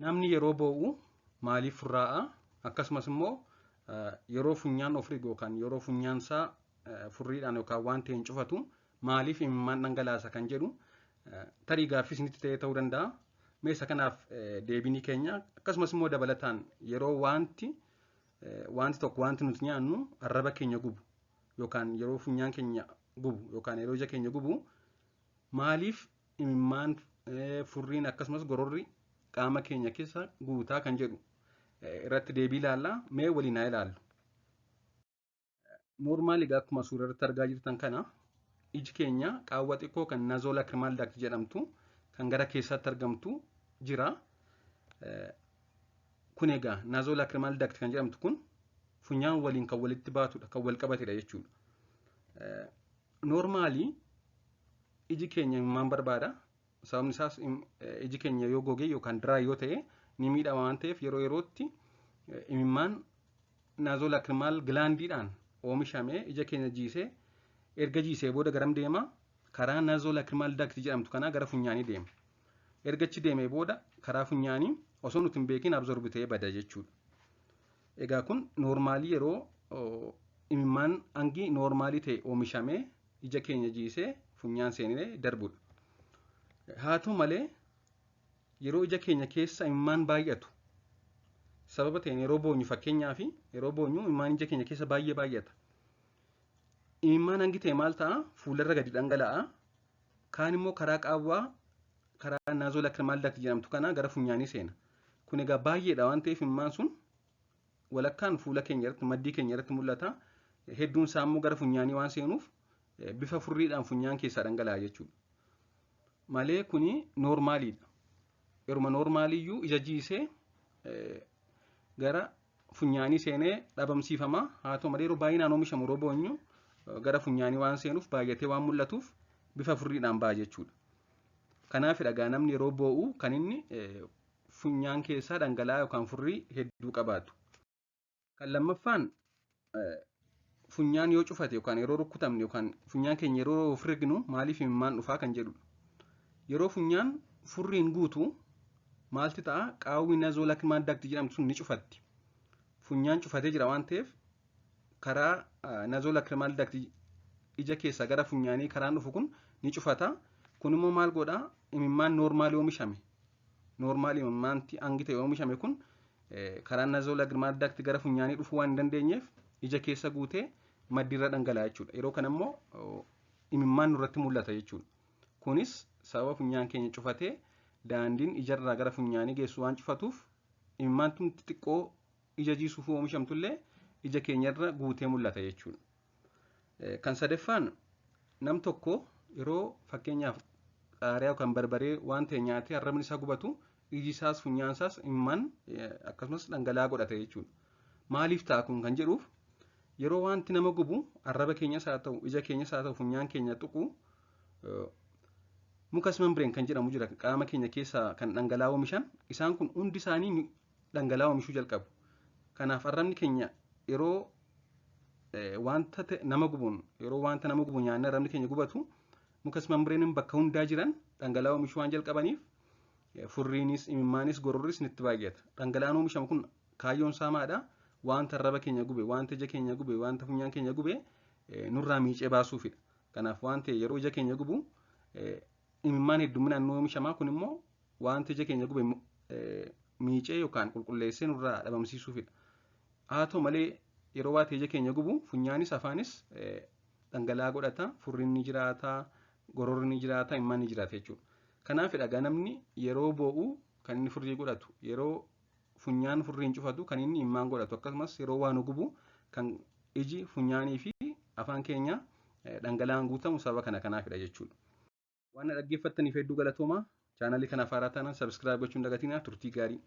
Namni yeroo boo'u maaliif furraa'a? Akkasumas immoo yeroo funyaan of rigu yookaan yeroo funyaan isaa furriidhaan yookaan waan ta'een cufatu maaliif imimmaan dhangalaasa kan jedhu tarii gaaffii isinitti ta'ee ta'uu danda'a. Mee isa kanaaf deebii keenya akkasumas immoo dabalataan yeroo wanti tokko wanti nuti nyaannu arraba keenya gubu yookaan yeroo funyaan keenya gubu yookaan yeroo ija keenya gubu maaliif imimmaan furriin akkasumas gororri qaama keenya keessa guutaa kan jedhu irratti deebii ilaalla. Mee waliin haa ilaallu. Normal egaa akkuma suura irratti argaa jirtan kana iji keenya qaawwa xiqqoo kan nasolacrimal duct jedhamtu kan gara keessaatti argamtu jira. Kun egaa nasolacrimal duct kan jedhamtu kun funyaan waliin kan walitti baatudha, kan wal qabatedha jechuudha. Normally iji keenya imimmaan barbaada. Sababni isaas iji keenya yoo goge yookaan dry yoo ta'e ni miidhama waan ta'eef yeroo yerootti imimmaan nasolacrimal glandiidhaan oomishamee ija keenya jiisee erga jiisee booda garam deema? Karaa nasolacrimal duct jedhamtu kanaa gara funyaanii deema. Erga achi deemee booda karaa funyaanii osoo nuti hin beekin absorb ta'ee bada jechuudha. Egaa kun normally yeroo imimmaan hangi normally ta'e oomishamee ija keenya jiisee funyaan seenee darbudha. Haa ta'u malee yeroo ija keenya keessa imimmaan baay'atu sababa ta'een yeroo boonyu, fakkeenyaa fi yeroo boonyu imimmaan ija keenya keessa baay'ee baay'ata. Imimmaan hangi ta'e maal ta'a? Fuularra gadi dhangala'a. Kaan immoo karaa qaawwaa karaa nasolacrimal duct jedhamtu kana gara funyaanii seena. Kun egaa baay'eedha waan ta'eef imimmaan sun walakkaan fuula keenya irratti, maddii keenya irratti mul'ata. Hedduun isaa immoo gara funyaanii waan seenuuf bifa furriidhaan funyaan keessaa dhangala'a jechuudha. Malee kuni normaliidha. Yeruma normaliyyuu ija jiisee gara funyaanii seenee dhabamsiifama. Haa ta'u malee yeroo baay'inaan oomishamu, yeroo boonyu gara funyaanii waan seenuuf, baay'atee waan mul'atuuf bifa furriidhaan ba'a jechuudha. Kanaaf egaa namni yeroo boo'u kan inni funyaan keessaa dhangala'aa yookaan furrii hedduu qabaatu. Kan lammaffaan, funyaan yoo cufate yookaan yeroo rukkutamne yookaan funyaan keenya yeroo of rignu maaliif imimmaan dhufaa kan jedhudha. Yeroo funyaan furriin guutu maalti ta'a? Qaawwi nasolacrimal duct jedhamtu sun ni cufatti. Funyaan cufatee jira waan ta'eef karaa nasolacrimal duct ija keessaa gara funyaanii karaan dhufu kun ni cufata. Kun immoo maal godhaa? Imimmaan normally oomishame. Normally imimmaanti hangi ta'e oomishame kun karaa nasolacrimal duct gara funyaanii dhufuu waan hin dandeenyeef ija keessa guutee maddiirra dhangala'a jechuudha. Yeroo kana immoo imimmaan nurratti mul'ata jechuudha. Kunis sababa funyaan keenya cufatee daandiin ijarraa gara funyaanii geessu waan cufatuuf imimmaan tun xixiqqoo ija jiisuuf oomishamtullee ija keenyarra guutee mul'ata jechuudha. Kan sadaffaan, nam tokko yeroo fakkeenyaaf qaariyaa yookaan barbaree waan ta'e nyaatee arrabni isaa gubatu iji isaas funyaan isaas imimmaan akkasumas dhangala'aa godhata jechuudha. Maaliif ta'a kun kan jedhuuf, yeroo wanti nama gubu arraba keenyas haa ta'u, ija keenyas haa ta'u, funyaan keenya tuqu, mucous membrane kan jedhamu jira qaama keenya keessaa kan dhangala'aa oomishan. Isaan kun hundi isaanii dhangala'aa oomishuu jalqabu. Kanaaf arrabni keenya yeroo wanta nama gubuun, yeroo wanta nama gubu nyaanne arrabni keenya gubatu, mucous membraneiin bakka hundaa jiran dhangala'aa oomishuu waan jalqabaniif furriinis, imimmaanis, gororris nitti baay'ata. Dhangala'aan oomishamu kun kaayyoon isaa maadha? Wanta arraba keenya gube, wanta ija keenya gube, wanta funyaan keenya gube nurraa miicee baasuufidha. Kanaaf waan ta'e yeroo ija keenya gubu imimmaan hedduminaan nu oomishamaa. Kun immoo wanta ija keenya gube miicee yookaan qulqulleessee nurraa dhabamsiisuufidha. Haa ta'u malee yeroo waa ta'e ija keenya gubu funyaanis afaanis dhangala'aa godhata, furriin ni jiraata, gororri ni jiraata, imimmaan ni jiraata jechuudha. Kanaaf egaa namni yeroo boo'u kan inni furrii godhatu, yeroo funyaan furriin cufatu kan inni imimmaan godhatu, akkasumas yeroo waa nu gubu kan iji, funyaanii fi afaan keenya dhangala'aan guutamu sababa kanaafidha jechuudha. Waan na dhaggeeffattaniif hedduu galatoomaa. Channelii kanaaf haaraa taanaan subscribe gochuun dagatinaa. Turtii gaarii.